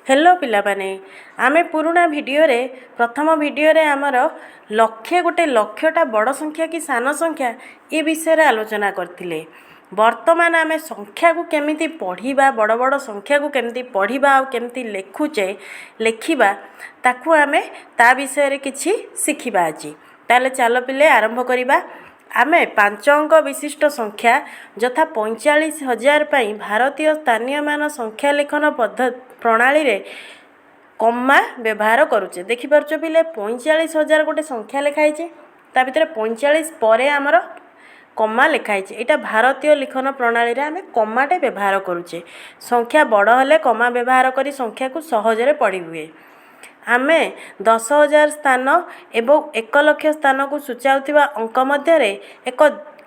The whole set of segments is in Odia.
ହ୍ୟାଲୋ ପିଲାମାନେ, ଆମେ ପୁରୁଣା ଭିଡ଼ିଓରେ, ପ୍ରଥମ ଭିଡ଼ିଓରେ ଆମର ଲକ୍ଷେ, ଗୋଟେ ଲକ୍ଷଟା ବଡ଼ ସଂଖ୍ୟା କି ସାନ ସଂଖ୍ୟା, ଏ ବିଷୟରେ ଆଲୋଚନା କରିଥିଲେ। ବର୍ତ୍ତମାନ ଆମେ ସଂଖ୍ୟାକୁ କେମିତି ପଢ଼ିବା, ବଡ଼ ବଡ଼ ସଂଖ୍ୟାକୁ କେମିତି ପଢ଼ିବା ଆଉ କେମିତି ଲେଖୁଛେ, ଲେଖିବା, ତାକୁ ଆମେ ତା ବିଷୟରେ କିଛି ଶିଖିବା ଆଜି। ତାହେଲେ ଚାଲ ପିଲେ, ଆରମ୍ଭ କରିବା। ଆମେ 5 ଅଙ୍କ ବିଶିଷ୍ଟ ସଂଖ୍ୟା ଯଥା 45,000 ପାଇଁ ଭାରତୀୟ ସ୍ଥାନୀୟ ମାନ ସଂଖ୍ୟା ଲେଖନ ପଦ୍ଧତି ପ୍ରଣାଳୀରେ କମା ବ୍ୟବହାର କରୁଛେ। ଦେଖିପାରୁଛ ପିଲେ, 45,000 ଗୋଟେ ସଂଖ୍ୟା ଲେଖା ହେଇଛି, ତା ଭିତରେ 45 ପରେ ଆମର କମା ଲେଖା ହେଇଛି। ଏଇଟା ଭାରତୀୟ ଲିଖନ ପ୍ରଣାଳୀରେ ଆମେ କମାଟେ ବ୍ୟବହାର କରୁଛେ। ସଂଖ୍ୟା ବଡ଼ ହେଲେ କମା ବ୍ୟବହାର କରି ସଂଖ୍ୟାକୁ ସହଜରେ ପଢ଼ି ହୁଏ। ଆମେ 10,000 ସ୍ଥାନ ଏବଂ 1 ଲକ୍ଷ ସ୍ଥାନକୁ ସୂଚାଉଥିବା ଅଙ୍କ ମଧ୍ୟରେ ଏକ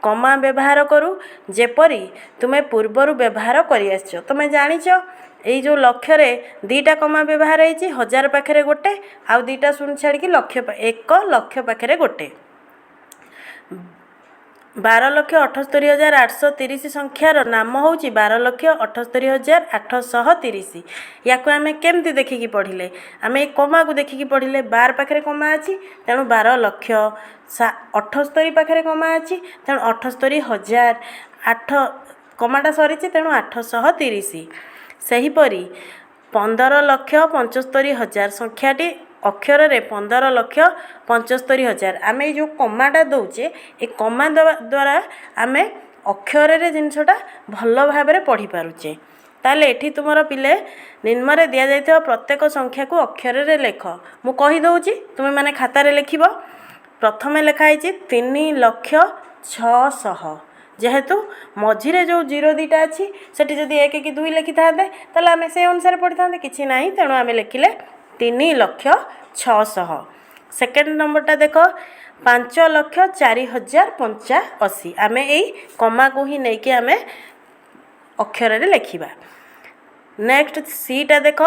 କମା ବ୍ୟବହାର କରୁ, ଯେପରି ତୁମେ ପୂର୍ବରୁ ବ୍ୟବହାର କରିଆସିଛ। ତୁମେ ଜାଣିଛ, ଏଇ ଯେଉଁ ଲକ୍ଷରେ 2ଟା କମା ବ୍ୟବହାର ହେଇଛି, ହଜାର ପାଖରେ ଗୋଟେ ଆଉ 2ଟା ଶୂନ ଛାଡ଼ିକି ଲକ୍ଷ, 1 ଲକ୍ଷ ପାଖରେ ଗୋଟେ। 12,78,830 ସଂଖ୍ୟାର ନାମ ହେଉଛି 12,78,830। ୟାକୁ ଆମେ କେମିତି ଦେଖିକି ପଢ଼ିଲେ? ଆମେ ଏଇ କମାକୁ ଦେଖିକି ପଢ଼ିଲେ। 12 ପାଖରେ କମା ଅଛି, ତେଣୁ 12 ଲକ୍ଷ। 78 ପାଖରେ କମା ଅଛି, ତେଣୁ 78 ହଜାର। ଆଠ କମାଟା ସରିଛି, ତେଣୁ 830। ସେହିପରି 15,75,000 ସଂଖ୍ୟାଟି ଅକ୍ଷରରେ 15,75,000। ଆମେ ଏଇ ଯେଉଁ କମାଟା ଦେଉଛେ, ଏ କମା ଦେବା ଦ୍ୱାରା ଆମେ ଅକ୍ଷରରେ ଜିନିଷଟା ଭଲ ଭାବରେ ପଢ଼ିପାରୁଛେ। ତାହେଲେ ଏଠି ତୁମର ପିଲେ, ନିମ୍ନରେ ଦିଆଯାଇଥିବା ପ୍ରତ୍ୟେକ ସଂଖ୍ୟାକୁ ଅକ୍ଷରରେ ଲେଖ। ମୁଁ କହିଦେଉଛି, ତୁମେମାନେ ଖାତାରେ ଲେଖିବ। ପ୍ରଥମେ ଲେଖା ହେଇଛି 3,00,600। ଯେହେତୁ ମଝିରେ ଯେଉଁ ଜିରୋ 2ଟା ଅଛି, ସେଠି ଯଦି 1 କି 2 ଲେଖିଥାନ୍ତେ, ତାହେଲେ ଆମେ ସେଇ ଅନୁସାରେ ପଢ଼ିଥାନ୍ତେ। କିଛି ନାହିଁ, ତେଣୁ ଆମେ ଲେଖିଲେ 3,00,600। ସେକେଣ୍ଡ ନମ୍ବରଟା ଦେଖ, 5,04,085। ଆମେ ଏଇ କମାକୁ ହିଁ ନେଇକି ଆମେ ଅକ୍ଷରରେ ଲେଖିବା। ନେକ୍ସଟ ସିଟା ଦେଖ,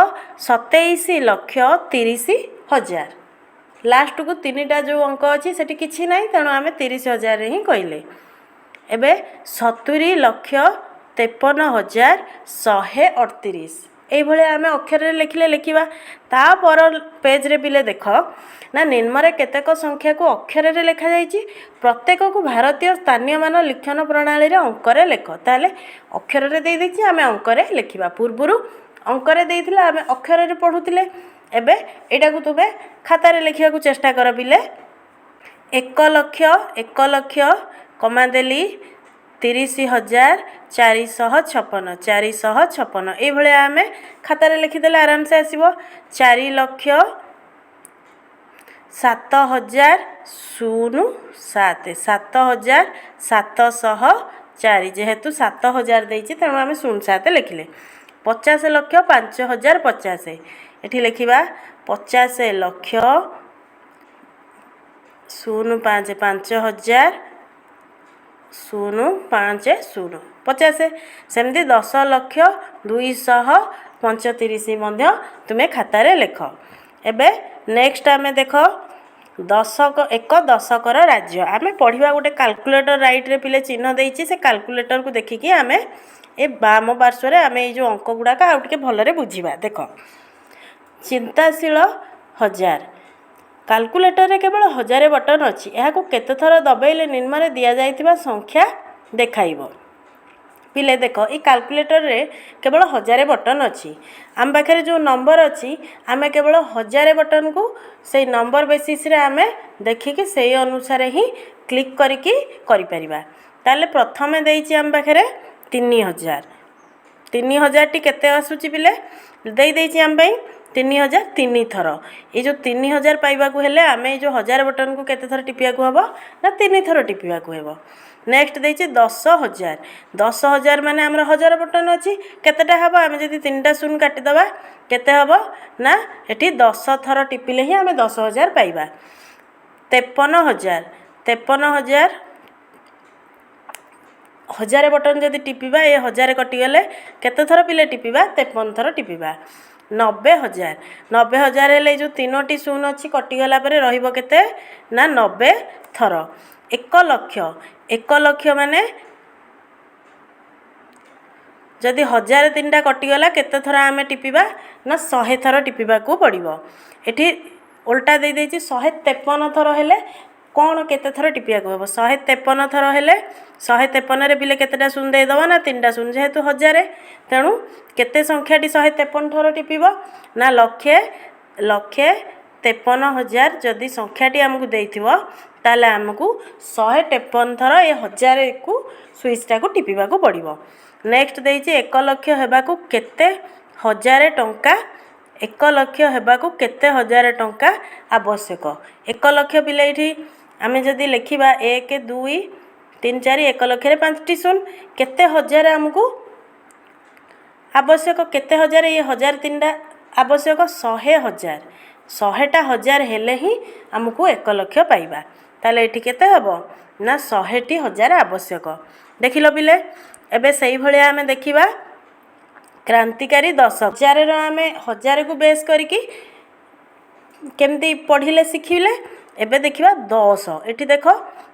27,30,000। ଲାଷ୍ଟକୁ ତିନିଟା ଯେଉଁ ଅଙ୍କ ଅଛି, ସେଠି କିଛି ନାହିଁ, ତେଣୁ ଆମେ 30 ହଜାରରେ ହିଁ କହିଲେ। ଏବେ 70,53,138। ଏଇଭଳିଆ ଆମେ ଅକ୍ଷରରେ ଲେଖିଲେ, ଲେଖିବା। ତାପର ପେଜ୍ରେ ପିଲେ ଦେଖ ନା, ନିମ୍ନରେ କେତେକ ସଂଖ୍ୟାକୁ ଅକ୍ଷରରେ ଲେଖାଯାଇଛି, ପ୍ରତ୍ୟେକକୁ ଭାରତୀୟ ସ୍ଥାନୀୟ ମାନ ଲିଖନ ପ୍ରଣାଳୀରେ ଅଙ୍କରେ ଲେଖ। ତାହେଲେ ଅକ୍ଷରରେ ଦେଇଦେଇଛି, ଆମେ ଅଙ୍କରେ ଲେଖିବା। ପୂର୍ବରୁ ଅଙ୍କରେ ଦେଇଥିଲା, ଆମେ ଅକ୍ଷରରେ ପଢ଼ୁଥିଲେ। ଏବେ ଏଇଟାକୁ ତୁମେ ଖାତାରେ ଲେଖିବାକୁ ଚେଷ୍ଟା କର ପିଲେ। 1 ଲକ୍ଷ, 1 ଲକ୍ଷ କମା ଦେଲି, 30,456, 456। ଏଇଭଳିଆ ଆମେ ଖାତାରେ ଲେଖିଦେଲେ ଆରାମସେ ଆସିବ। 4,07,000 0 7, 7,704। ଯେହେତୁ 7,000 ଦେଇଛି, ତେଣୁ ଆମେ 07 ଲେଖିଲେ। 50,05,050। ଏଠି ଲେଖିବା 50 ଲକ୍ଷ 05, 5,000 0 5 0 50। ସେମିତି 10,00,235 ମଧ୍ୟ ତୁମେ ଖାତାରେ ଲେଖ। ଏବେ ନେକ୍ସଟ ଆମେ ଦେଖ, ଦଶକ, ଏକ ଦଶକର ରାଜ୍ୟ ଆମେ ପଢ଼ିବା। ଗୋଟେ କାଲକୁଲେଟର ରାଇଟ୍ରେ ପିଲେ ଚିହ୍ନ ଦେଇଛି, ସେ କାଲକୁଲେଟରକୁ ଦେଖିକି ଆମେ ଏ ବାମ ପାର୍ଶ୍ୱରେ ଆମେ ଏଇ ଯେଉଁ ଅଙ୍କ ଗୁଡ଼ାକ ଆଉ ଟିକେ ଭଲରେ ବୁଝିବା। ଦେଖ, ଚିନ୍ତାଶୀଳ ହଜାର। କାଲକୁଲେଟରରେ କେବଳ ହଜାରେ ବଟନ୍ ଅଛି। ଏହାକୁ କେତେଥର ଦବାଇଲେ ନିମ୍ନରେ ଦିଆଯାଇଥିବା ସଂଖ୍ୟା ଦେଖାଇବ? ପିଲେ ଦେଖ, ଏଇ କାଲକୁଲେଟରରେ କେବଳ ହଜାରେ ବଟନ୍ ଅଛି। ଆମ ପାଖରେ ଯେଉଁ ନମ୍ବର ଅଛି, ଆମେ କେବଳ ହଜାରେ ବଟନ୍କୁ ସେଇ ନମ୍ବର ବେସିସ୍ରେ ଆମେ ଦେଖିକି ସେଇ ଅନୁସାରେ ହିଁ କ୍ଲିକ୍ କରିକି କରିପାରିବା। ତାହେଲେ ପ୍ରଥମେ ଦେଇଛି ଆମ ପାଖରେ 3,000। 3,000ଟି କେତେ ଆସୁଛି ପିଲେ? ଦେଇଦେଇଛି ଆମ ପାଇଁ 3,000 ତିନି ଥର। ଏଇ ଯେଉଁ 3,000 ପାଇବାକୁ ହେଲେ ଆମେ ଏଇ ଯେଉଁ ହଜାର ବଟନ୍କୁ କେତେ ଥର ଟିପିବାକୁ ହେବ ନା ତିନି ଥର ଟିପିବାକୁ ହେବ। ନେକ୍ସଟ ଦେଇଛି 10,000। 10,000 ମାନେ ଆମର ହଜାର ବଟନ୍ ଅଛି, କେତେଟା ହେବ? ଆମେ ଯଦି ତିନିଟା ଶୂନ କାଟିଦେବା, କେତେ ହେବ ନା ଏଠି 10 ଥର ଟିପିଲେ ହିଁ ଆମେ 10,000 ପାଇବା। 53,000, 53,000, ହଜାରେ ବଟନ୍ ଯଦି ଟିପିବା, ଏ ହଜାରେ କଟିଗଲେ କେତେ ଥର ପିଲେ ଟିପିବା? 53 ଥର ଟିପିବା। 90,000, 90,000 ହେଲେ ଏଇ ଯେଉଁ ତିନୋଟି ଶୂନ ଅଛି, କଟିଗଲା ପରେ ରହିବ କେତେ ନା 90 ଥର। 1 ଲକ୍ଷ, 1 ଲକ୍ଷ ମାନେ ଯଦି ହଜାରେ ତିନିଟା କଟିଗଲା, କେତେ ଥର ଆମେ ଟିପିବା ନା 100 ଥର ଟିପିବାକୁ ପଡ଼ିବ। ଏଠି ଓଲଟା ଦେଇଦେଇଛି। 153 ଥର ହେଲେ କ'ଣ କେତେ ଥର ଟିପିବାକୁ ହେବ? 153 ଥର ହେଲେ 153ରେ ପିଲେ କେତେଟା ଶୂନ ଦେଇଦେବା ନା ତିନିଟା ଶୂନ। ଯେହେତୁ ହଜାରେ, ତେଣୁ କେତେ ସଂଖ୍ୟାଟି 153 ଥର ଟିପିବ ନା 1,153,000 ଯଦି ସଂଖ୍ୟାଟି ଆମକୁ ଦେଇଥିବ, ତାହେଲେ ଆମକୁ 153 ଥର ଏ ହଜାରେକୁ ସୁଇଚ୍ଟାକୁ ଟିପିବାକୁ ପଡ଼ିବ। ନେକ୍ସଟ ଦେଇଛି, 1 ଲକ୍ଷ ହେବାକୁ କେତେ ହଜାରେ ଟଙ୍କା? 1 ଲକ୍ଷ ହେବାକୁ କେତେ ହଜାର ଟଙ୍କା ଆବଶ୍ୟକ? 1 ଲକ୍ଷ ପିଲେ ଏଇଠି ଆମେ ଯଦି ଲେଖିବା 1, 2, 3, 4, 1 ଲକ୍ଷରେ ପାଞ୍ଚଟି ଶୂନ। କେତେ ହଜାର ଆମକୁ ଆବଶ୍ୟକ? କେତେ ହଜାର ଇଏ ହଜାର ତିନିଟା ଆବଶ୍ୟକ? 100 ହଜାର। 100ଟା ହଜାର ହେଲେ ହିଁ ଆମକୁ 1 ଲକ୍ଷ ପାଇବା। ତାହେଲେ ଏଠି କେତେ ହେବ ନା 100ଟି ହଜାର ଆବଶ୍ୟକ। ଦେଖିଲ ପିଲେ, ଏବେ ସେଇଭଳିଆ ଆମେ ଦେଖିବା କ୍ରାନ୍ତିକାରୀ ଦଶ ହଜାରର। ଆମେ ହଜାରକୁ ବେସ୍ କରିକି କେମିତି ପଢ଼ିଲେ, ଶିଖିଲେ। ଏବେ ଦେଖିବା ଦଶ। ଏଠି ଦେଖ,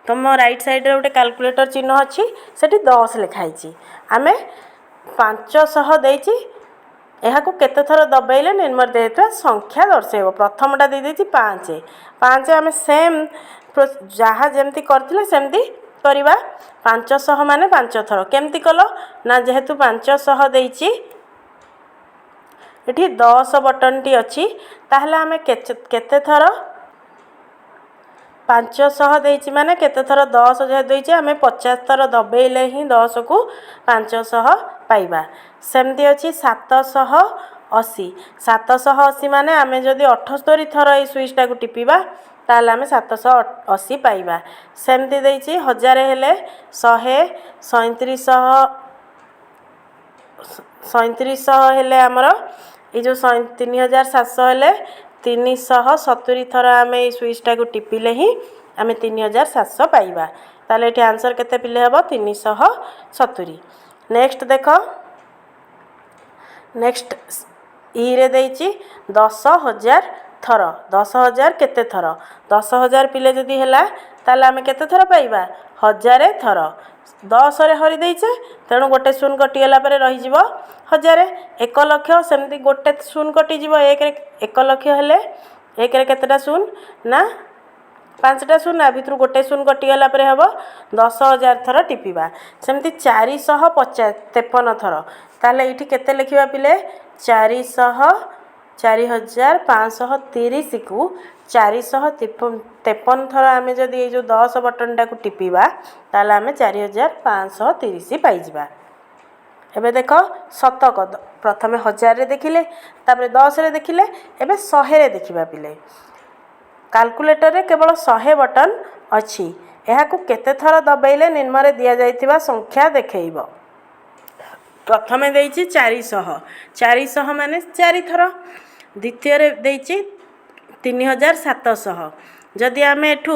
ତୁମ ରାଇଟ୍ ସାଇଡ଼୍ରେ ଗୋଟେ କାଲକୁଲେଟର୍ ଚିହ୍ନ ଅଛି, ସେଠି 10 ଲେଖା ହେଇଛି। ଆମେ 500 ଦେଇଛି, ଏହାକୁ କେତେ ଥର ଦବେଇଲେ ନିମ୍ନରେ ଦେଇଥିବା ସଂଖ୍ୟା ଦର୍ଶାଇବ? ପ୍ରଥମଟା ଦେଇଦେଇଛି ପାଞ୍ଚ। ପାଞ୍ଚ ଆମେ ସେମ୍ ଯାହା ଯେମିତି କରିଥିଲେ ସେମିତି କରିବା। 500 ମାନେ ପାଞ୍ଚ ଥର। କେମିତି କଲ ନା ଯେହେତୁ 500 ଦେଇଛି, ଏଠି 10 ବଟନ୍ଟି ଅଛି, ତାହେଲେ ଆମେ କେତେ ଥର 500 ଦେଇଛି ମାନେ କେତେ ଥର? 10 ଯେହେତୁ ଦେଇଛି, ଆମେ 50 ଥର ଦବେଇଲେ ହିଁ 10କୁ 500 ପାଇବା। ସେମିତି ଅଛି 780। 780 ମାନେ ଆମେ ଯଦି 78 ଥର ଏଇ ସୁଇଚ୍ଟାକୁ ଟିପିବା, ତାହେଲେ ଆମେ 780 ପାଇବା। ସେମିତି ଦେଇଛି ହଜାରେ ହେଲେ 100, 3700। 3700 ହେଲେ ଆମର ଏଇ ଯେଉଁ 3700 ହେଲେ 370 ଥର ଆମେ ଏଇ ସୁଇଚ୍ଟାକୁ ଟିପିଲେ ହିଁ ଆମେ 3700 ପାଇବା। ତାହେଲେ ଏଠି ଆନ୍ସର୍ କେତେ ପିଲେ ହେବ? 370। ନେକ୍ସଟ ଦେଖ, ନେକ୍ସଟ ଇରେ ଦେଇଛି 10,000 ଥର। 10,000 କେତେ ଥର? 10,000 ପିଲେ ଯଦି ହେଲା, ତାହେଲେ ଆମେ କେତେ ଥର ପାଇବା? 1000 ଥର। 10ରେ ହରି ଦେଇଛେ, ତେଣୁ ଗୋଟେ ଶୂନ କଟିଗଲା ପରେ ରହିଯିବ ହଜାରେ। 1 ଲକ୍ଷ ସେମିତି ଗୋଟେ ଶୂନ କଟିଯିବ। ଏକରେ 1 ଲକ୍ଷ ହେଲେ ଏକରେ କେତେଟା ଶୂନ ନା ପାଞ୍ଚଟା ଶୂନ। ଆ ଭିତରୁ ଗୋଟେ ଶୂନ କଟିଗଲା ପରେ ହେବ 10,000 ଥର ଟିପିବା। ସେମିତି 450 53 ଥର। ତାହେଲେ ଏଇଠି କେତେ ଲେଖିବା ପିଲେ? 400, 4530କୁ 453 ଥର ଆମେ ଯଦି ଏଇ ଯେଉଁ 10 ବଟନ୍ଟାକୁ ଟିପିବା, ତାହେଲେ ଆମେ 4530 ପାଇଯିବା। ଏବେ ଦେଖ ଶତକ। ପ୍ରଥମେ ହଜାରରେ ଦେଖିଲେ, ତାପରେ 10ରେ ଦେଖିଲେ, ଏବେ 100ରେ ଦେଖିବା ପିଲେ। କାଲକୁଲେଟରରେ କେବଳ 100 ବଟନ୍ ଅଛି। ଏହାକୁ କେତେ ଥର ଦବେଇଲେ ନିମ୍ନରେ ଦିଆଯାଇଥିବା ସଂଖ୍ୟା ଦେଖେଇବ? ପ୍ରଥମେ ଦେଇଛି 400। 400 ମାନେ ଚାରି ଥର। ଦ୍ୱିତୀୟରେ ଦେଇଛି 3700। ଯଦି ଆମେ ଏଠୁ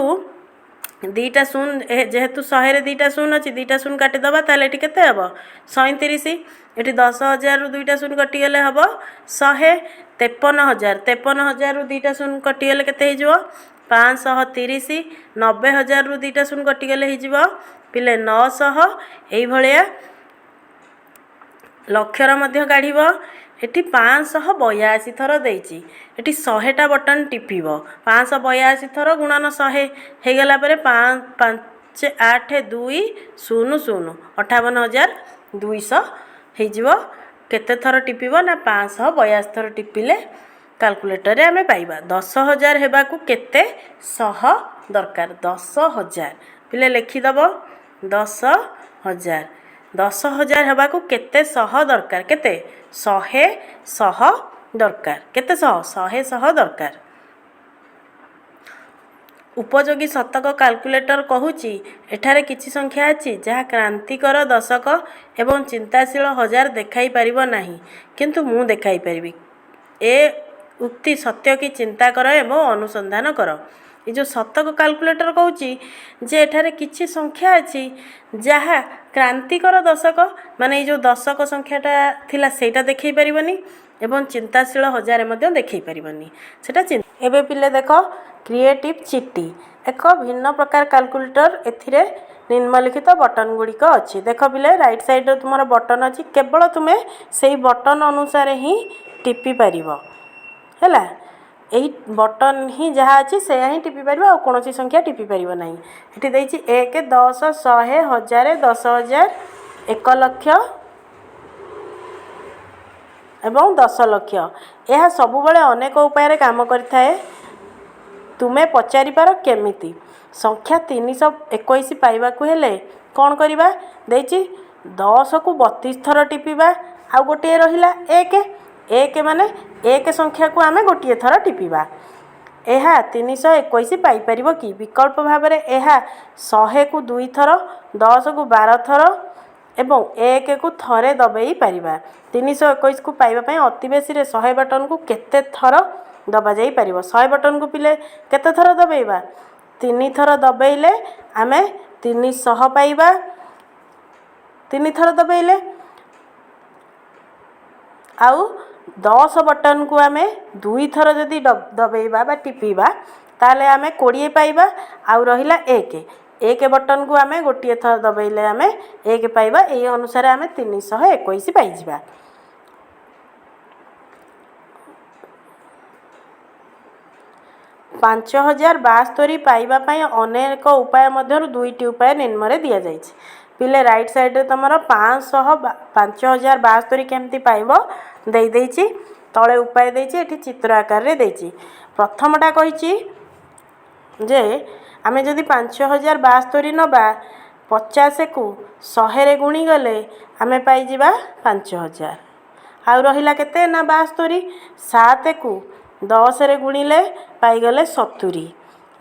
ଦୁଇଟା ଶୂନ, ଯେହେତୁ 100ରେ ଦୁଇଟା ଶୂନ ଅଛି, ଦୁଇଟା ଶୂନ କାଟିଦେବା, ତାହେଲେ ଏଠି କେତେ ହେବ? 37। ଏଠି 10,000ରୁ ଦୁଇଟା ଶୂନ କଟିଗଲେ ହେବ 100। 53,000, 53,000ରୁ ଦୁଇଟା ଶୂନ କଟିଗଲେ କେତେ ହେଇଯିବ? 530। 90,000ରୁ ଦୁଇଟା ଶୂନ କଟିଗଲେ ହେଇଯିବ ପିଲେ 900। ଏଇଭଳିଆ ଲକ୍ଷର ମଧ୍ୟ କାଢ଼ିବ। ଏଠି 582 ଥର ଦେଇଛି। ଏଠି 100ଟା ବଟନ୍ ଟିପିବ। 582 ଥର ଗୁଣନ 100 ହେଇଗଲା ପରେ 5, 8, 2, 0, 0, 58,200 ହେଇଯିବ। କେତେ ଥର ଟିପିବ ନା 582 ଥର ଟିପିଲେ କାଲକୁଲେଟରରେ ଆମେ ପାଇବା। 10,000 ହେବାକୁ କେତେ ଶହ ଦରକାର? 10,000 ପିଲେ ଲେଖିଦେବ। 10,000, 10,000 ହେବାକୁ କେତେ ଶହ ଦରକାର? କେତେ? 100 ଶହ ଦରକାର। କେତେ ଶହ? 100 ଶହ ଦରକାର। ଉପଯୋଗୀ ଶତକ କାଲକୁଲେଟର କହୁଛି, ଏଠାରେ କିଛି ସଂଖ୍ୟା ଅଛି ଯାହା କ୍ରାନ୍ତିକର ଦଶକ ଏବଂ ଚିନ୍ତାଶୀଳ ହଜାର ଦେଖାଇ ପାରିବ ନାହିଁ, କିନ୍ତୁ ମୁଁ ଦେଖାଇ ପାରିବି। ଏ ଉକ୍ତି ସତ୍ୟ କି ଚିନ୍ତା କର ଏବଂ ଅନୁସନ୍ଧାନ କର। ଏ ଯେଉଁ ଶତକ କାଲକୁଲେଟର କହୁଛି ଯେ ଏଠାରେ କିଛି ସଂଖ୍ୟା ଅଛି ଯାହା କ୍ରାନ୍ତିକର ଦଶକ, ମାନେ ଏଇ ଯେଉଁ ଦଶକ ସଂଖ୍ୟାଟା ଥିଲା, ସେଇଟା ଦେଖାଇ ପାରିବନି। ଏବଂ ଚିନ୍ତାଶୀଳ ହଜାରେ ମଧ୍ୟ ଦେଖାଇ ପାରିବନି ସେଟା। ଏବେ ପିଲେ ଦେଖ, କ୍ରିଏଟିଭ୍ ଚିଟି ଏକ ଭିନ୍ନ ପ୍ରକାର କାଲକୁଲେଟର। ଏଥିରେ ନିମ୍ନଲିଖିତ ବଟନ୍ ଗୁଡ଼ିକ ଅଛି। ଦେଖ ପିଲେ, ରାଇଟ୍ ସାଇଡ଼୍ରେ ତୁମର ବଟନ୍ ଅଛି, କେବଳ ତୁମେ ସେଇ ବଟନ୍ ଅନୁସାରେ ହିଁ ଟିପି ପାରିବ। ହେଲା, ଏହି ବଟନ୍ ହିଁ ଯାହା ଅଛି ସେୟା ହିଁ ଟିପି ପାରିବ, ଆଉ କୌଣସି ସଂଖ୍ୟା ଟିପି ପାରିବ ନାହିଁ। ଏଠି ଦେଇଛି 1, 10, 100, 1000, 10,000, 1 ଲକ୍ଷ ଏବଂ 10 ଲକ୍ଷ। ଏହା ସବୁବେଳେ ଅନେକ ଉପାୟରେ କାମ କରିଥାଏ। ତୁମେ ପଚାରିପାର, କେମିତି? ସଂଖ୍ୟା 321 ପାଇବାକୁ ହେଲେ କ'ଣ କରିବା? ଦେଇଛି 10କୁ 32 ଥର ଟିପିବା, ଆଉ ଗୋଟିଏ ରହିଲା 1। 1 ମାନେ 1 ସଂଖ୍ୟାକୁ ଆମେ ଗୋଟିଏ ଥର ଟିପିବା। ଏହା 321 ପାଇପାରିବ କି? ବିକଳ୍ପ ଭାବରେ ଏହା 100କୁ 2 ଥର, 10କୁ 12 ଥର ଏବଂ 1କୁ ଥରେ ଦବାଇ ପାରିବା। 321କୁ ପାଇବା ପାଇଁ ଅତି ବେଶୀରେ 100 ବଟନ୍କୁ କେତେ ଥର ଦବାଯାଇପାରିବ? 100 ବଟନ୍କୁ ପିଲେ କେତେ ଥର ଦବାଇବା? ତିନି ଥର ଦବାଇଲେ ଆମେ 300 ପାଇବା, ତିନି ଥର ଦବାଇଲେ। ଆଉ 10 ବଟନ୍କୁ ଆମେ ଦୁଇଥର ଯଦି ଦବାଇବା ବା ଟିପିବା, ତାହେଲେ ଆମେ 20 ପାଇବା। ଆଉ ରହିଲା 1। 1 ବଟନ୍କୁ ଆମେ ଗୋଟିଏ ଥର ଦବାଇଲେ ଆମେ 1 ପାଇବା। ଏହି ଅନୁସାରେ ଆମେ 321 ପାଇଯିବା। 5072 ପାଇବା ପାଇଁ ଅନେକ ଉପାୟ ମଧ୍ୟରୁ ଦୁଇଟି ଉପାୟ ନିମ୍ନରେ ଦିଆଯାଇଛି। ପିଲେ, ରାଇଟ୍ ସାଇଡ଼୍ରେ ତୁମର 5072 କେମିତି ପାଇବ ଦେଇଦେଇଛି, ତଳେ ଉପାୟ ଦେଇଛି, ଏଠି ଚିତ୍ର ଆକାରରେ ଦେଇଛି। ପ୍ରଥମଟା କହିଛି ଯେ ଆମେ ଯଦି 5072 ନେବା, 50କୁ 100ରେ ଗୁଣିଗଲେ ଆମେ ପାଇଯିବା 5000। ଆଉ ରହିଲା କେତେ ନା 72। 7କୁ 10ରେ ଗୁଣିଲେ ପାଇଗଲେ 70।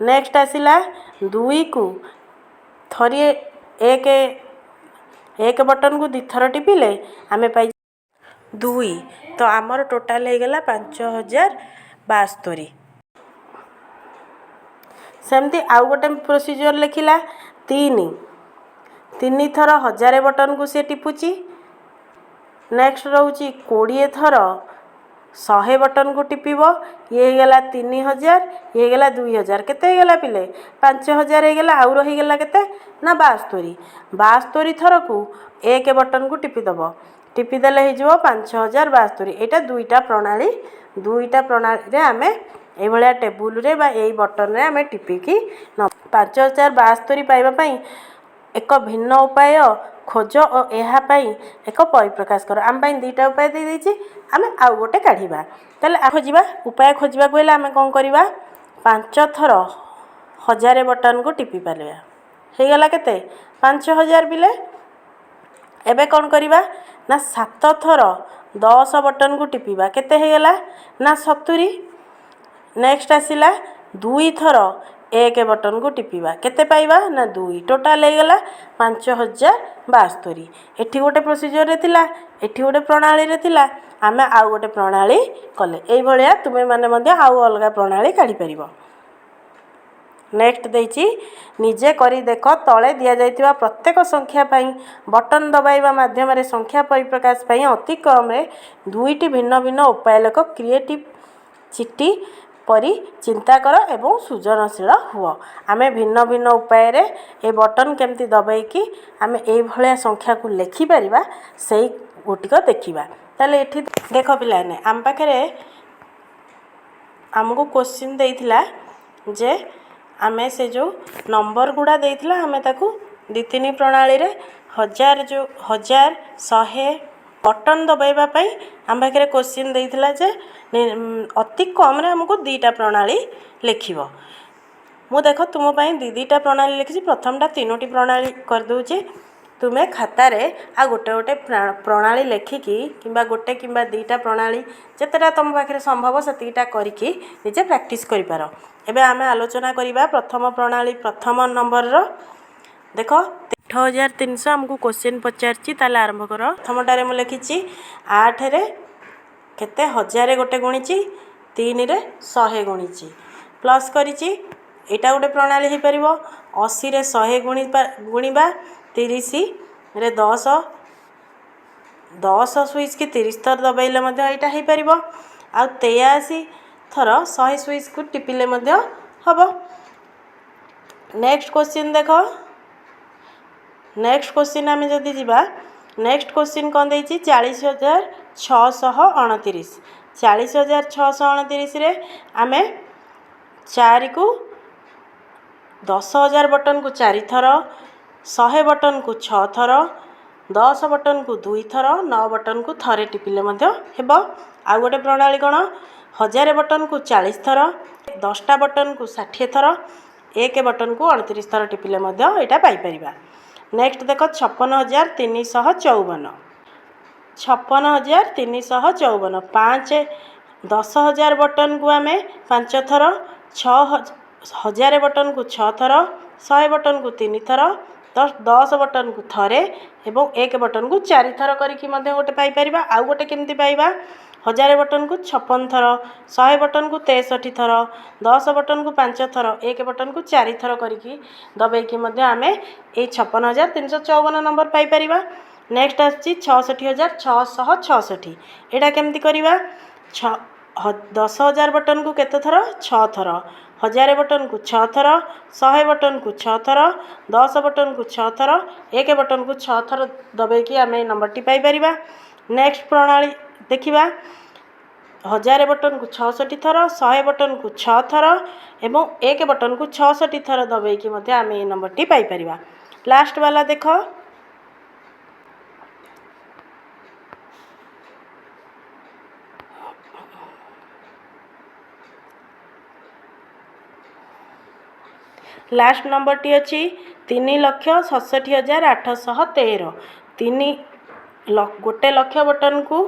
ନେକ୍ସଟ ଆସିଲା 2କୁ ଥରିଏ, 1, 1 ବଟନ୍କୁ ଦୁଇଥର ଟିପିଲେ ଆମେ ପାଇ 2। ତ ଆମର ଟୋଟାଲ୍ ହେଇଗଲା 5072। ସେମିତି ଆଉ ଗୋଟେ ପ୍ରୋସିଜିଓର ଲେଖିଲା, ତିନି ତିନି ଥର 1000 ବଟନ୍କୁ ସେ ଟିପୁଛି। ନେକ୍ସଟ ରହୁଛି 20 ଥର 100 ବଟନ୍କୁ ଟିପିବ। ଇଏ ହେଇଗଲା 3000, ଇଏ ହେଇଗଲା 2000। କେତେ ହେଇଗଲା ପିଲେ? 5000 ହେଇଗଲା। ଆଉ ରହିଗଲା କେତେ ନା 72। 72 ଥରକୁ 1 ବଟନ୍କୁ ଟିପିଦେବ, ଟିପିଦେଲେ ହେଇଯିବ 5072। ଏଇଟା ଦୁଇଟା ପ୍ରଣାଳୀ। ଦୁଇଟା ପ୍ରଣାଳୀରେ ଆମେ ଏଇଭଳିଆ ଟେବୁଲରେ ବା ଏଇ ବଟନ୍ରେ ଆମେ ଟିପିକି 5072 ପାଇବା ପାଇଁ ଏକ ଭିନ୍ନ ଉପାୟ ଖୋଜ ଓ ଏହା ପାଇଁ ଏକ ପରିପ୍ରକାଶ କର। ଆମ ପାଇଁ ଦୁଇଟା ଉପାୟ ଦେଇଦେଇଛି, ଆମେ ଆଉ ଗୋଟେ କାଢ଼ିବା। ତାହେଲେ ଖୋଜିବା, ଉପାୟ ଖୋଜିବାକୁ ହେଲେ ଆମେ କ'ଣ କରିବା? ପାଞ୍ଚ ଥର 1000 ବଟନ୍କୁ ଟିପି ପାରିବା। ହେଇଗଲା କେତେ? 5000 ପିଲେ। ଏବେ କ'ଣ କରିବା ନା ସାତ ଥର 10 ବଟନ୍କୁ ଟିପିବା। କେତେ ହେଇଗଲା ନା 70। ନେକ୍ସଟ ଆସିଲା ଦୁଇଥର 1 ବଟନ୍କୁ ଟିପିବା। କେତେ ପାଇବା ନା 2। ଟୋଟାଲ୍ ହେଇଗଲା 5072। ଏଠି ଗୋଟେ ପ୍ରୋସିଜିଓରରେ ଥିଲା, ଏଠି ଗୋଟେ ପ୍ରଣାଳୀରେ ଥିଲା, ଆମେ ଆଉ ଗୋଟେ ପ୍ରଣାଳୀ କଲେ। ଏଇଭଳିଆ ତୁମେମାନେ ମଧ୍ୟ ଆଉ ଅଲଗା ପ୍ରଣାଳୀ କାଢ଼ିପାରିବ। ନେକ୍ସଟ ଦେଇଛି, ନିଜେ କରି ଦେଖ। ତଳେ ଦିଆଯାଇଥିବା ପ୍ରତ୍ୟେକ ସଂଖ୍ୟା ପାଇଁ ବଟନ୍ ଦବାଇବା ମାଧ୍ୟମରେ ସଂଖ୍ୟା ପରିପ୍ରକାଶ ପାଇଁ ଅତି କମ୍ରେ ଦୁଇଟି ଭିନ୍ନ ଭିନ୍ନ ଉପାୟ ଲେଖ। କ୍ରିଏଟିଭ୍ ଚିଟି ପରି ଚିନ୍ତା କର ଏବଂ ସୃଜନଶୀଳ ହୁଅ। ଆମେ ଭିନ୍ନ ଭିନ୍ନ ଉପାୟରେ ଏ ବଟନ୍ କେମିତି ଦବାଇକି ଆମେ ଏଇଭଳିଆ ସଂଖ୍ୟାକୁ ଲେଖିପାରିବା, ସେଇ ଗୋଟିକ ଦେଖିବା। ତାହେଲେ ଏଠି ଦେଖ ପିଲାମାନେ, ଆମ ପାଖରେ ଆମକୁ କୋଶ୍ଚିନ୍ ଦେଇଥିଲା ଯେ ଆମେ ସେ ଯେଉଁ ନମ୍ବର ଗୁଡ଼ା ଦେଇଥିଲା, ଆମେ ତାକୁ ଦୁଇ ତିନି ପ୍ରଣାଳୀରେ ହଜାର, ଯେଉଁ ହଜାର, ଶହେ ବଟନ୍ ଦବାଇବା ପାଇଁ ଆମ ପାଖରେ କୋଶ୍ଚିନ୍ ଦେଇଥିଲା ଯେ ଅତି କମ୍ରେ ଆମକୁ ଦୁଇଟା ପ୍ରଣାଳୀ ଲେଖିବ। ମୁଁ ଦେଖ ତୁମ ପାଇଁ ଦୁଇ ଦୁଇଟା ପ୍ରଣାଳୀ ଲେଖିଛି। ପ୍ରଥମଟା ତିନୋଟି ପ୍ରଣାଳୀ କରିଦେଉଛି। ତୁମେ ଖାତାରେ ଆଉ ଗୋଟେ ଗୋଟେ ପ୍ରଣାଳୀ ଲେଖିକି କିମ୍ବା ଗୋଟେ କିମ୍ବା ଦୁଇଟା ପ୍ରଣାଳୀ, ଯେତେଟା ତୁମ ପାଖରେ ସମ୍ଭବ ସେତିକିଟା କରିକି ନିଜେ ପ୍ରାକ୍ଟିସ୍ କରିପାର। ଏବେ ଆମେ ଆଲୋଚନା କରିବା ପ୍ରଥମ ପ୍ରଣାଳୀ, ପ୍ରଥମ ନମ୍ବରର। ଦେଖ, 8300 ଆମକୁ କୋଶ୍ଚିନ୍ ପଚାରିଛି। ତାହେଲେ ଆରମ୍ଭ କର। ପ୍ରଥମଟାରେ ମୁଁ ଲେଖିଛି 8ରେ କେତେ? 1000 ଗୋଟେ ଗୁଣିଛି, 3ରେ 100 ଗୁଣିଛି, ପ୍ଲସ୍ କରିଛି। ଏଇଟା ଗୋଟେ ପ୍ରଣାଳୀ ହେଇପାରିବ। 80ରେ 100 ଗୁଣିବା, 30ରେ 10 10 ସୁଇଚ୍ କି 30 ଥର ଦବାଇଲେ ମଧ୍ୟ ଏଇଟା ହେଇପାରିବ। ଆଉ 83 ଥର 100 ସୁଇଚ୍କୁ ଟିପିଲେ ମଧ୍ୟ ହେବ। ନେକ୍ସଟ କୋଶ୍ଚିନ୍ ଦେଖ। ନେକ୍ସଟ କୋଶ୍ଚିନ୍ ଆମେ ଯଦି ଯିବା, ନେକ୍ସଟ କୋଶ୍ଚିନ୍ କ'ଣ ଦେଇଛି? 40,629। 40,629ରେ ଆମେ 4କୁ 10,000 ବଟନ୍କୁ 4 ଥର, 100 ବଟନ୍କୁ 6 ଥର, 10 ବଟନ୍କୁ 2 ଥର, 9 ବଟନ୍କୁ ଥରେ ଟିପିଲେ ମଧ୍ୟ ହେବ। ଆଉ ଗୋଟେ ପ୍ରଣାଳୀ କ'ଣ? 1000 ବଟନ୍କୁ 40 ଥର, 10ଟା ବଟନ୍କୁ 60 ଥର, 1 ବଟନ୍କୁ 29 ଥର ଟିପିଲେ ମଧ୍ୟ ଏଇଟା ପାଇପାରିବା। ନେକ୍ସଟ ଦେଖ, 56,354। 56,354, 5 10,000 ବଟନ୍କୁ ଆମେ 5 ଥର, 6 1000 ବଟନ୍କୁ 6 ଥର, 100 ବଟନ୍କୁ 3 ଥର, 10 ବଟନ୍କୁ ଥରେ ଏବଂ 1 ବଟନ୍କୁ 4 ଥର କରିକି ମଧ୍ୟ ଗୋଟେ ପାଇପାରିବା। ଆଉ ଗୋଟେ କେମିତି ପାଇବା? 1000 ବଟନ୍କୁ 56 ଥର, 100 ବଟନ୍କୁ 63 ଥର, 10 ବଟନ୍କୁ 5 ଥର, 1 ବଟନ୍କୁ 4 ଥର କରିକି ଦବେଇକି ମଧ୍ୟ ଆମେ ଏଇ 56,354 ନମ୍ବର ପାଇପାରିବା। ନେକ୍ସଟ ଆସୁଛି 66,666। ଏଇଟା କେମିତି କରିବା? 6 10,000 ବଟନ୍କୁ କେତେ ଥର? 6 ଥର। 1000 ବଟନ୍କୁ 6 ଥର, 100 ବଟନ୍କୁ 6 ଥର, 10 ବଟନ୍କୁ 6 ଥର, 1 ବଟନ୍କୁ 6 ଥର ଦବେଇକି ଆମେ ଏଇ ନମ୍ବରଟି ପାଇପାରିବା। ନେକ୍ସଟ ପ୍ରଣାଳୀ ଦେଖିବା। 1000 ବଟନ୍କୁ 66 ଥର, 100 ବଟନ୍କୁ 6 ଥର ଏବଂ 1 ବଟନ୍କୁ 66 ଥର ଦବେଇକି ମଧ୍ୟ ଆମେ ଏଇ ନମ୍ବରଟି ପାଇପାରିବା। ଲାଷ୍ଟ ବାଲା ଦେଖ। ଲାଷ୍ଟ ନମ୍ବରଟି ଅଛି 3,67,813। 3 1 ଲକ୍ଷ ବଟନ୍କୁ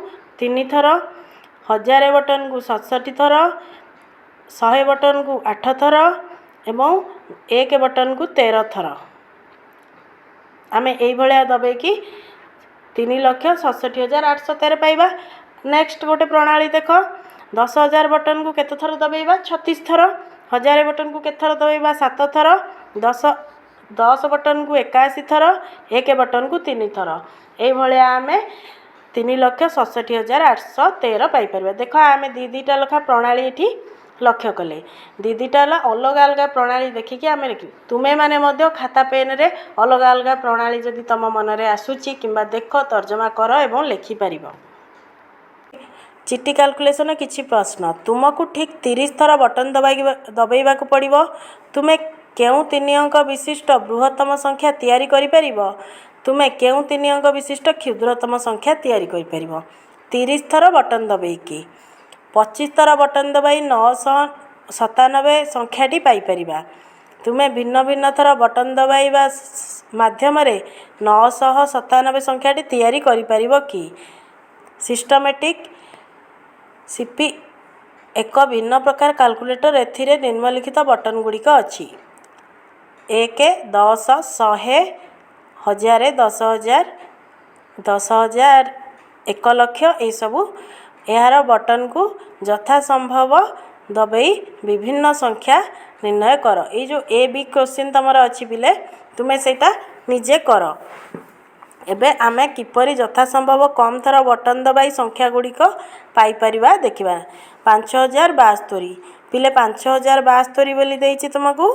3 ଥର, 1000 ବଟନ୍କୁ 67 ଥର, 100 ବଟନ୍କୁ 8 ଥର ଏବଂ 1 ବଟନ୍କୁ 13 ଥର ଆମେ ଏଇଭଳିଆ ଦବେଇକି 3,67,813 ପାଇବା। ନେକ୍ସଟ ଗୋଟେ ପ୍ରଣାଳୀ ଦେଖ। 10,000 ବଟନ୍କୁ କେତେ ଥର ଦବେଇବା? 36 ଥର। 1000 ବଟନ୍କୁ କେତେ ଥର ଦବେଇବା? 7 ଥର। 10 ବଟନ୍କୁ 81 ଥର, 1 ବଟନ୍କୁ 3 ଥର। ଏଇଭଳିଆ ଆମେ 3,67,813 ପାଇପାରିବା। ଦେଖ, ଆମେ 2 2ଟା ଲେଖା ପ୍ରଣାଳୀ ଏଠି ଲକ୍ଷ୍ୟ କଲେ। 2 2ଟା ହେଲା ଅଲଗା ଅଲଗା ପ୍ରଣାଳୀ ଦେଖିକି ଆମେ ଲେଖିଲେ। ତୁମେମାନେ ମଧ୍ୟ ଖାତା ପେନ୍ରେ ଅଲଗା ଅଲଗା ପ୍ରଣାଳୀ ଯଦି ତୁମ ମନରେ ଆସୁଛି କିମ୍ବା ଦେଖ, ତର୍ଜମା କର ଏବଂ ଲେଖିପାରିବ। ଚିଟି କାଲକୁଲେସନ୍ କିଛି ପ୍ରଶ୍ନ। ତୁମକୁ ଠିକ୍ 30 ଥର ବଟନ୍ ଦବାଇବାକୁ ପଡ଼ିବ। ତୁମେ କେଉଁ 3 ଅଙ୍କ ବିଶିଷ୍ଟ ବୃହତ୍ତମ ସଂଖ୍ୟା ତିଆରି କରିପାରିବ? ତୁମେ କେଉଁ 3 ଅଙ୍କ ବିଶିଷ୍ଟ କ୍ଷୁଦ୍ରତମ ସଂଖ୍ୟା ତିଆରି କରିପାରିବ 30 ଥର ବଟନ୍ ଦବେଇକି? 25 ଥର ବଟନ୍ ଦବାଇ 997 ସଂଖ୍ୟାଟି ପାଇପାରିବା। ତୁମେ ଭିନ୍ନ ଭିନ୍ନ ଥର ବଟନ୍ ଦବାଇବା ମାଧ୍ୟମରେ 997 ସଂଖ୍ୟାଟି ତିଆରି କରିପାରିବ କି? ସିଷ୍ଟମେଟିକ୍ ସିପି ଏକ ଭିନ୍ନ ପ୍ରକାର କାଲକୁଲେଟର। ଏଥିରେ ନିମ୍ନଲିଖିତ ବଟନ୍ ଗୁଡ଼ିକ ଅଛି: 1, 10, 100, 1000, 10,000, 10,000, 1 ଲକ୍ଷ, ଏସବୁ। ଏହାର ବଟନ୍କୁ ଯଥାସମ୍ଭବ ଦବେଇ ବିଭିନ୍ନ ସଂଖ୍ୟା ନିର୍ଣ୍ଣୟ କର। ଏଇ ଯେଉଁ ଏ ବି କୋଶ୍ଚିନ୍ ତୁମର ଅଛି ପିଲେ, ତୁମେ ସେଇଟା ନିଜେ କର। ଏବେ ଆମେ କିପରି ଯଥାସମ୍ଭବ କମ୍ ଥର ବଟନ୍ ଦବାଇ ସଂଖ୍ୟା ଗୁଡ଼ିକ ପାଇପାରିବା ଦେଖିବା। 5,072 ପିଲେ, 5,072 ବୋଲି ଦେଇଛି ତୁମକୁ।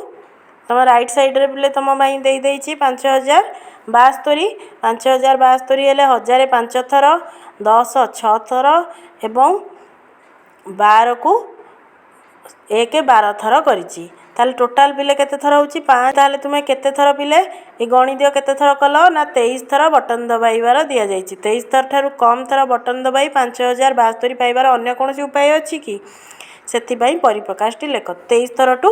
ତୁମ ରାଇଟ୍ ସାଇଡ଼୍ରେ ପିଲେ ତୁମ ପାଇଁ ଦେଇଦେଇଛି 5,072। 5,072 ହେଲେ 1000 5 ଥର, 10 6 ଥର ଏବଂ 12କୁ 1 12 ଥର କରିଛି। ତାହେଲେ ଟୋଟାଲ୍ ପିଲେ କେତେ ଥର ହେଉଛି? 5। ତାହେଲେ ତୁମେ କେତେ ଥର ପିଲେ ଏ ଗଣି ଦିଅ, କେତେ ଥର କଲ ନା 23 ଥର ବଟନ୍ ଦବାଇବାର ଦିଆଯାଇଛି। 23 ଥର ଠାରୁ କମ୍ ଥର ବଟନ୍ ଦବାଇ 5,072 ପାଇବାର ଅନ୍ୟ କୌଣସି ଉପାୟ ଅଛି କି? ସେଥିପାଇଁ ପରିପ୍ରକାଶଟି ଲେଖ। 23 ଥରଠୁ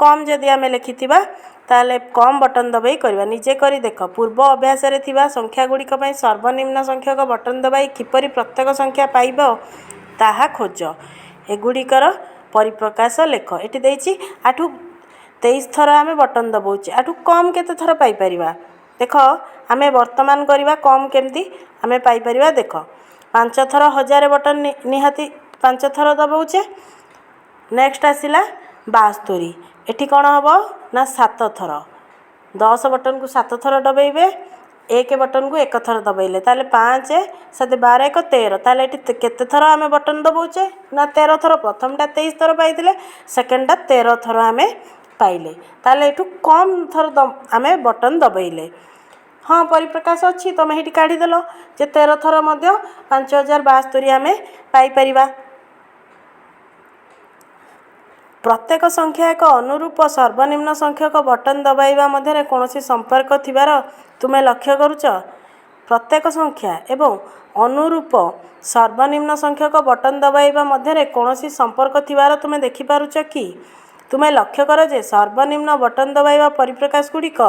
କମ୍ ଯଦି ଆମେ ଲେଖିଥିବା, ତାହେଲେ କମ୍ ବଟନ୍ ଦବାଇ କରିବା। ନିଜେ କରି ଦେଖ। ପୂର୍ବ ଅଭ୍ୟାସରେ ଥିବା ସଂଖ୍ୟା ଗୁଡ଼ିକ ପାଇଁ ସର୍ବନିମ୍ନ ସଂଖ୍ୟକ ବଟନ୍ ଦବାଇ କିପରି ପ୍ରତ୍ୟେକ ସଂଖ୍ୟା ପାଇବ ତାହା ଖୋଜ। ଏଗୁଡ଼ିକର ପରିପ୍ରକାଶ ଲେଖ। ଏଠି ଦେଇଛି ଆଠୁ 23 ଥର ଆମେ ବଟନ୍ ଦବାଉଛେ, ଆଠୁ କମ୍ କେତେ ଥର ପାଇପାରିବା ଦେଖ। ଆମେ ବର୍ତ୍ତମାନ କରିବା, କମ୍ କେମିତି ଆମେ ପାଇପାରିବା ଦେଖ। 5 ଥର 1000 ବଟନ୍ ନିହାତି 5 ଥର ଦବାଉଛେ। ନେକ୍ସଟ ଆସିଲା 72। ଏଠି କ'ଣ ହେବ ନା 7 ଥର, 10 ବଟନ୍କୁ 7 ଥର ଦବେଇବେ। ଏକ ବଟନ୍କୁ ଏକ ଥର ଦବାଇଲେ, ତାହେଲେ 5 7 12 1 13। ତାହେଲେ ଏଠି କେତେ ଥର ଆମେ ବଟନ୍ ଦବାଉଛେ ନା 13 ଥର। ପ୍ରଥମଟା 23 ଥର ପାଇଥିଲେ, ସେକେଣ୍ଡଟା 13 ଥର ଆମେ ପାଇଲେ। ତାହେଲେ ଏଠୁ କମ୍ ଥର ଆମେ ବଟନ୍ ଦବାଇଲେ। ହଁ, ପରିପ୍ରକାଶ ଅଛି। ତୁମେ ସେଇଠି କାଢ଼ିଦେଲ ଯେ 13 ଥର ମଧ୍ୟ 5072 ଆମେ ପାଇପାରିବା। ପ୍ରତ୍ୟେକ ସଂଖ୍ୟା ଏକ ଅନୁରୂପ ସର୍ବନିମ୍ନ ସଂଖ୍ୟକ ବଟନ୍ ଦବାଇବା ମଧ୍ୟରେ କୌଣସି ସମ୍ପର୍କ ଥିବାର ତୁମେ ଲକ୍ଷ୍ୟ କରୁଛ? ପ୍ରତ୍ୟେକ ସଂଖ୍ୟା ଏବଂ ଅନୁରୂପ ସର୍ବନିମ୍ନ ସଂଖ୍ୟକ ବଟନ୍ ଦବାଇବା ମଧ୍ୟରେ କୌଣସି ସମ୍ପର୍କ ଥିବାର ତୁମେ ଦେଖିପାରୁଛ କି? ତୁମେ ଲକ୍ଷ୍ୟ କର ଯେ ସର୍ବନିମ୍ନ ବଟନ୍ ଦବାଇବା ପରିପ୍ରକାଶ ଗୁଡ଼ିକ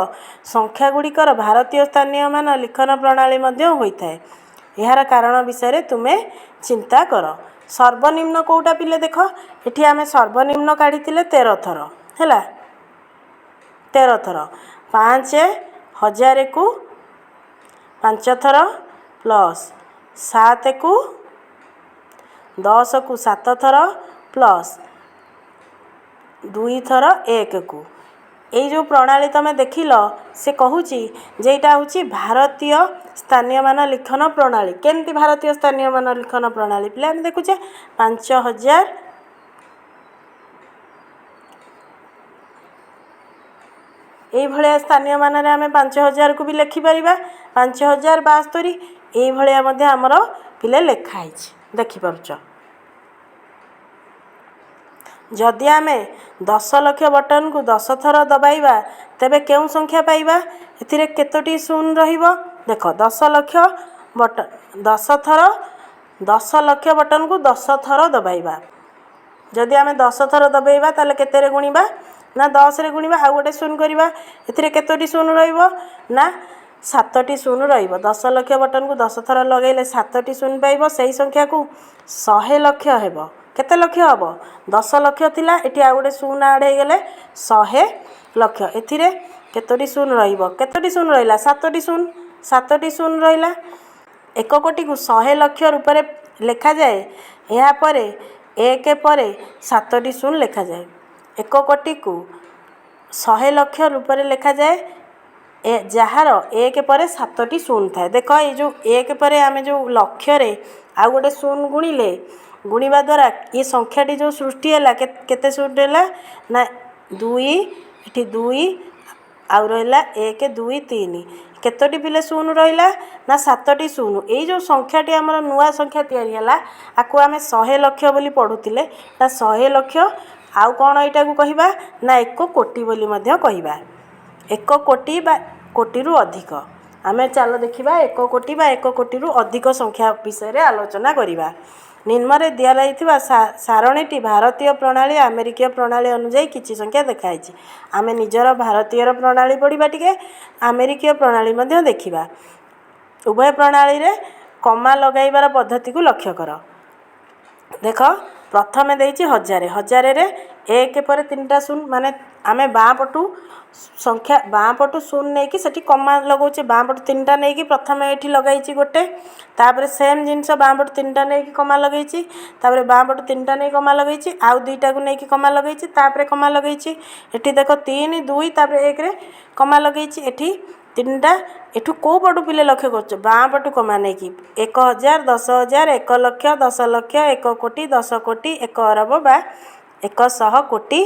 ସଂଖ୍ୟା ଗୁଡ଼ିକର ଭାରତୀୟ ସ୍ଥାନୀୟ ମାନ ଲିଖନ ପ୍ରଣାଳୀ ମଧ୍ୟ ହୋଇଥାଏ। ଏହାର କାରଣ ବିଷୟରେ ତୁମେ ଚିନ୍ତା କର। ସର୍ବନିମ୍ନ କେଉଁଟା ପିଲେ? ଦେଖ, ଏଠି ଆମେ ସର୍ବନିମ୍ନ କାଢ଼ିଥିଲେ 13 ଥର ହେଲା। 13 ଥର 5 ହଜାରକୁ 5 ଥର, ପ୍ଲସ୍ 7କୁ 10କୁ 7 ଥର, ପ୍ଲସ୍ 2 ଥର 1କୁ। ଏଇ ଯେଉଁ ପ୍ରଣାଳୀ ତୁମେ ଦେଖିଲ, ସେ କହୁଛି ଯେ ଏଇଟା ହେଉଛି ଭାରତୀୟ ସ୍ଥାନୀୟ ମାନ ଲିଖନ ପ୍ରଣାଳୀ। କେମିତି ଭାରତୀୟ ସ୍ଥାନୀୟ ମାନ ଲିଖନ ପ୍ରଣାଳୀ ପିଲା? ଆମେ ଦେଖୁଛେ 5000 ଏଇଭଳିଆ ସ୍ଥାନୀୟ ମାନରେ ଆମେ 5000କୁ ବି ଲେଖିପାରିବା। 5072 ଏଇଭଳିଆ ମଧ୍ୟ ଆମର ପିଲେ ଲେଖା ହେଇଛି, ଦେଖିପାରୁଛ? ଯଦି ଆମେ 10 ଲକ୍ଷ ବଟନ୍କୁ 10 ଥର ଦବାଇବା, ତେବେ କେଉଁ ସଂଖ୍ୟା ପାଇବା? ଏଥିରେ କେତୋଟି ଶୂନ ରହିବ? ଦେଖ, 10 ଲକ୍ଷ ବଟନ୍ 10 ଥର, 10 ଲକ୍ଷ ବଟନ୍କୁ 10 ଥର ଦବାଇବା। ଯଦି ଆମେ 10 ଥର ଦବାଇବା, ତାହେଲେ କେତେରେ ଗୁଣିବା ନା 10ରେ ଗୁଣିବା, ଆଉ ଗୋଟେ ଶୂନ କରିବା। ଏଥିରେ କେତୋଟି ଶୂନ ରହିବ ନା 7ଟି ଶୂନ ରହିବ। 10 ଲକ୍ଷ ବଟନ୍କୁ 10 ଥର ଲଗାଇଲେ 7ଟି ଶୂନ ପାଇବ। ସେଇ ସଂଖ୍ୟାକୁ 100 ଲକ୍ଷ ହେବ। କେତେ ଲକ୍ଷ ହେବ? 10 ଲକ୍ଷ ଥିଲା, ଏଠି ଆଉ ଗୋଟେ ଶୂନ ଆଡ଼୍ ହେଇଗଲେ 100 ଲକ୍ଷ। ଏଥିରେ କେତୋଟି ଶୂନ ରହିବ? କେତୋଟି ଶୂନ ରହିଲା? 7ଟି ଶୂନ। 7ଟି ଶୂନ ରହିଲା। 1 କୋଟିକୁ 100 ଲକ୍ଷ ରୂପରେ ଲେଖାଯାଏ। ଏହାପରେ 1 ପରେ 7ଟି ଶୂନ ଲେଖାଯାଏ। 1 କୋଟିକୁ 100 ଲକ୍ଷ ରୂପରେ ଲେଖାଯାଏ ଏ ଯାହାର 1 ପରେ 7ଟି ଶୂନ ଥାଏ। ଦେଖ, ଏଇ ଯେଉଁ 1 ପରେ ଆମେ ଯେଉଁ ଲକ୍ଷରେ ଆଉ ଗୋଟେ ଶୂନ ଗୁଣିଲେ, ଗୁଣିବା ଦ୍ୱାରା ଏ ସଂଖ୍ୟାଟି ଯେଉଁ ସୃଷ୍ଟି ହେଲା, କେତେ ଶୂନ ହେଲା ନା 2, ଏଠି 2 ଆଉ ରହିଲା 1 2 3। କେତୋଟି ପିଲେ ଶୂନ ରହିଲା ନା 7ଟି ଶୂନ। ଏଇ ଯେଉଁ ସଂଖ୍ୟାଟି ଆମର ନୂଆ ସଂଖ୍ୟା ତିଆରି ହେଲା, ଆକୁ ଆମେ 100 ଲକ୍ଷ ବୋଲି ପଢ଼ୁଥିଲେ ନା 100 ଲକ୍ଷ। ଆଉ କ'ଣ ଏଇଟାକୁ କହିବା ନା 1 କୋଟି ବୋଲି ମଧ୍ୟ କହିବା। 1 କୋଟି ବା କୋଟିରୁ ଅଧିକ। ଆମେ ଚାଲ ଦେଖିବା, 1 କୋଟି ବା 1 କୋଟିରୁ ଅଧିକ ସଂଖ୍ୟା ବିଷୟରେ ଆଲୋଚନା କରିବା। ନିମ୍ନରେ ଦିଆଯାଇଥିବା ସାରଣୀଟି ଭାରତୀୟ ପ୍ରଣାଳୀ, ଆମେରିକୀୟ ପ୍ରଣାଳୀ ଅନୁଯାୟୀ କିଛି ସଂଖ୍ୟା ଦେଖାହେଇଛି। ଆମେ ନିଜର ଭାରତୀୟର ପ୍ରଣାଳୀ ପଢ଼ିବା ଟିକେ, ଆମେରିକୀୟ ପ୍ରଣାଳୀ ମଧ୍ୟ ଦେଖିବା। ଉଭୟ ପ୍ରଣାଳୀରେ କମା ଲଗାଇବାର ପଦ୍ଧତିକୁ ଲକ୍ଷ୍ୟ କର। ଦେଖ, ପ୍ରଥମେ ଦେଇଛି ହଜାରେ। ହଜାରରେ 1 ପରେ 3ଟା ଶୂନ, ମାନେ ଆମେ ବାଁ ପଟୁ ସଂଖ୍ୟା, ବାଁ ପଟୁ ଶୂନ ନେଇକି ସେଠି କମା ଲଗାଉଛେ। ବାଁ ପଟୁ 3ଟା ନେଇକି ପ୍ରଥମେ ଏଠି ଲଗାଇଛି ଗୋଟେ। ତାପରେ ସେମ୍ ଜିନିଷ, ବାଁ ପଟୁ 3ଟା ନେଇକି କମା ଲଗାଇଛି। ତାପରେ ବାଁ ପଟୁ 3ଟା ନେଇ କମା ଲଗାଇଛି, ଆଉ 2ଟାକୁ ନେଇକି କମା ଲଗାଇଛି, ତାପରେ କମା ଲଗାଇଛି। ଏଠି ଦେଖ, 3 2 ତାପରେ 1ରେ କମା ଲଗାଇଛି। ଏଠି 3ଟା। ଏଠୁ କେଉଁ ପଟୁ ପିଲେ ଲକ୍ଷ୍ୟ କରୁଛ? ବାଁ ପଟୁ କମା ନେଇକି 1000, 10,000, 1 ଲକ୍ଷ, 10 ଲକ୍ଷ, 1 କୋଟି, 10 କୋଟି, 1 ଅରବ ବା 100 କୋଟି।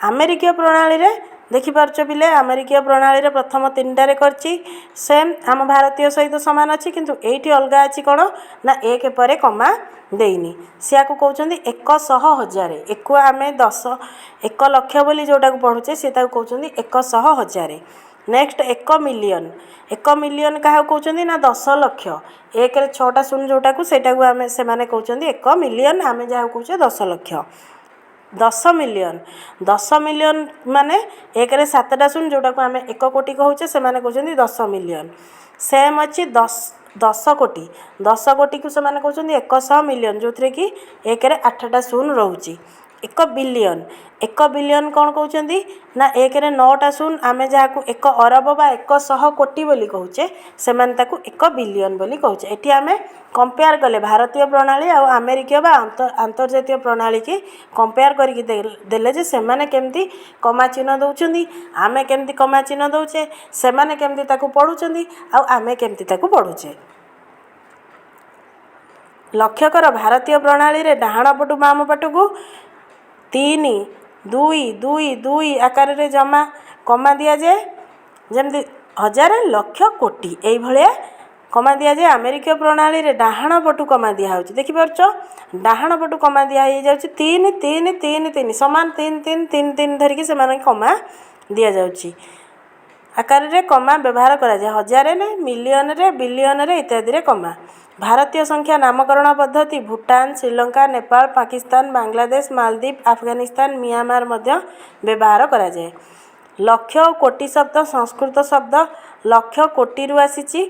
ଆମେରିକୀୟ ପ୍ରଣାଳୀରେ ଦେଖିପାରୁଛ ପିଲେ? ଆମେରିକୀୟ ପ୍ରଣାଳୀରେ ପ୍ରଥମ 3ଟାରେ କରିଛି। ସେମ୍ ଆମ ଭାରତୀୟ ସହିତ ସମାନ ଅଛି, କିନ୍ତୁ ଏଇଠି ଅଲଗା ଅଛି। କ'ଣ ନା 1 ପରେ କମା ଦେଇନି। ସିଆକୁ କହୁଛନ୍ତି 100 ହଜାରେ। ଏକୁ ଆମେ 10 1 ଲକ୍ଷ ବୋଲି ଯେଉଁଟାକୁ ପଢ଼ୁଛେ, ସେ ତାକୁ କହୁଛନ୍ତି 100 ହଜାରେ। Next 1 million. 1 ମିଲିୟନ କାହାକୁ କହୁଛନ୍ତି ନା 10 ଲକ୍ଷ। 1ରେ 6ଟା ଶୂନ ଯେଉଁଟାକୁ, ସେଇଟାକୁ ଆମେ ସେମାନେ କହୁଛନ୍ତି 1 ମିଲିୟନ। ଆମେ ଯାହାକୁ କହୁଛେ 10 ଲକ୍ଷ। 10 ମିଲିୟନ। 10 ମିଲିୟନ ମାନେ 1ରେ 7ଟା ଶୂନ, ଯେଉଁଟାକୁ ଆମେ 1 କୋଟି କହୁଛେ, ସେମାନେ କହୁଛନ୍ତି 10 ମିଲିୟନ। ସେମ୍ ଅଛି 10 କୋଟି। 10 କୋଟିକୁ ସେମାନେ କହୁଛନ୍ତି 100 ମିଲିୟନ, ଯେଉଁଥିରେ କି 1ରେ 8ଟା ଶୂନ ରହୁଛି। 1 ବିଲିୟନ। 1 ବିଲିୟନ କ'ଣ କହୁଛନ୍ତି ନା ଏକରେ ନଅଟା ଶୂନ। ଆମେ ଯାହାକୁ 1 ଅରବ ବା 100 କୋଟି ବୋଲି କହୁଛେ, ସେମାନେ ତାକୁ 1 ବିଲିୟନ ବୋଲି କହୁଛେ। ଏଠି ଆମେ କମ୍ପେୟାର କଲେ ଭାରତୀୟ ପ୍ରଣାଳୀ ଆଉ ଆମେରିକୀୟ ବା ଆନ୍ତର୍ଜାତୀୟ ପ୍ରଣାଳୀକି କମ୍ପେୟାର କରିକି ଦେଲେ ଯେ ସେମାନେ କେମିତି କମା ଚିହ୍ନ ଦେଉଛନ୍ତି, ଆମେ କେମିତି କମା ଚିହ୍ନ ଦେଉଛେ, ସେମାନେ କେମିତି ତାକୁ ପଢ଼ୁଛନ୍ତି ଆଉ ଆମେ କେମିତି ତାକୁ ପଢ଼ୁଛେ। ଲକ୍ଷ୍ୟ କର, ଭାରତୀୟ ପ୍ରଣାଳୀରେ ଡାହାଣ ପଟୁ ବାମ ପଟକୁ 3, 2, 2, 2 ଆକାରରେ ଜମା କମା ଦିଆଯାଏ। ଯେମିତି ହଜାର, ଲକ୍ଷ, କୋଟି, ଏଇଭଳିଆ କମା ଦିଆଯାଏ। ଆମେରିକୀୟ ପ୍ରଣାଳୀରେ ଡାହାଣ ପଟୁ କମା ଦିଆହେଉଛି। ଦେଖିପାରୁଛ, ଡାହାଣ ପଟୁ କମା ଦିଆ ହେଇଯାଉଛି। 3, 3, 3, 3, ସମାନ 3, 3, 3, 3 ଧରିକି ସେମାନେ କମା ଦିଆଯାଉଛି। ଆକାରରେ କମା ବ୍ୟବହାର କରାଯାଏ ହଜାରରେ, ମିଲିୟନରେ, ବିଲିୟନରେ ଇତ୍ୟାଦିରେ କମା। ଭାରତୀୟ ସଂଖ୍ୟା ନାମକରଣ ପଦ୍ଧତି ଭୁଟାନ, ଶ୍ରୀଲଙ୍କା, ନେପାଳ, ପାକିସ୍ତାନ, ବାଂଲାଦେଶ, ମାଲଦ୍ୱୀପ, ଆଫଗାନିସ୍ତାନ, ମିଆଁମାର ମଧ୍ୟ ବ୍ୟବହାର କରାଯାଏ। ଲକ୍ଷ ଓ କୋଟି ଶବ୍ଦ ସଂସ୍କୃତ ଶବ୍ଦ ଲକ୍ଷ କୋଟିରୁ ଆସିଛି।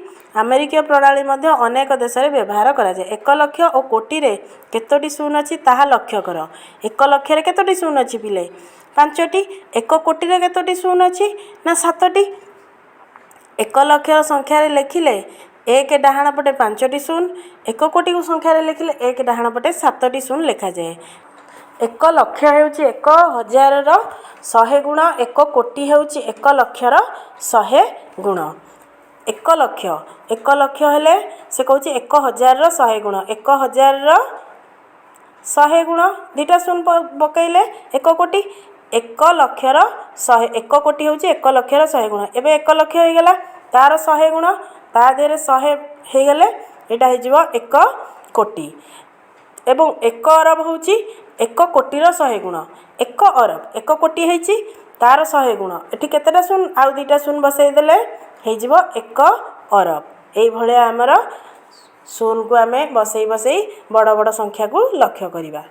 ଆମେରିକୀୟ ପ୍ରଣାଳୀ ମଧ୍ୟ ଅନେକ ଦେଶରେ ବ୍ୟବହାର କରାଯାଏ। 1 ଲକ୍ଷ ଓ କୋଟିରେ କେତୋଟି ଶୂନ ଅଛି, ତାହା ଲକ୍ଷ୍ୟ କର। 1 ଲକ୍ଷରେ କେତୋଟି ଶୂନ ଅଛି ପିଲେ? ପାଞ୍ଚଟି। 1 କୋଟିରେ କେତୋଟି ଶୂନ ଅଛି ନା ସାତଟି। 1 ଲକ୍ଷର ସଂଖ୍ୟାରେ ଲେଖିଲେ ଏକ ଡାହାଣ ପଟେ ପାଞ୍ଚଟି ଶୂନ, 1 କୋଟିକୁ ସଂଖ୍ୟାରେ ଲେଖିଲେ ଏକ ଡାହାଣ ପଟେ ସାତଟି ଶୂନ ଲେଖାଯାଏ। 1 ଲକ୍ଷ ହେଉଛି 1,000ର 100 ଗୁଣ। 1 କୋଟି ହେଉଛି 1 ଲକ୍ଷର 100 ଗୁଣ। 1 ଲକ୍ଷ, 1 ଲକ୍ଷ ହେଲେ ସେ କହୁଛି 1,000ର 100 ଗୁଣ। 1,000ର 100 ଗୁଣ, ଦୁଇଟା ଶୂନ ପକାଇଲେ 1 କୋଟି। 1 ଲକ୍ଷର 100, 1 କୋଟି ହେଉଛି 1 ଲକ୍ଷର 100 ଗୁଣ। ଏବେ 1 ଲକ୍ଷ ହେଇଗଲା ତାର 100 ଗୁଣ, ତା ଦେହରେ 100 ହେଇଗଲେ ଏଇଟା ହେଇଯିବ 1 କୋଟି। ଏବଂ 1 ଅରବ ହେଉଛି 1 କୋଟିର 100 ଗୁଣ। 1 ଅରବ, 1 କୋଟି ହେଇଛି ତାର 100 ଗୁଣ। ଏଠି କେତେଟା ଶୂନ? ଆଉ ଦୁଇଟା ଶୂନ ବସେଇ ଦେଲେ ହେଇଯିବ 1 ଅରବ। ଏଇଭଳିଆ ଆମର ଶୂନକୁ ଆମେ ବସେଇ ବସେଇ ବଡ଼ ବଡ଼ ସଂଖ୍ୟାକୁ ଲକ୍ଷ୍ୟ କରିବା।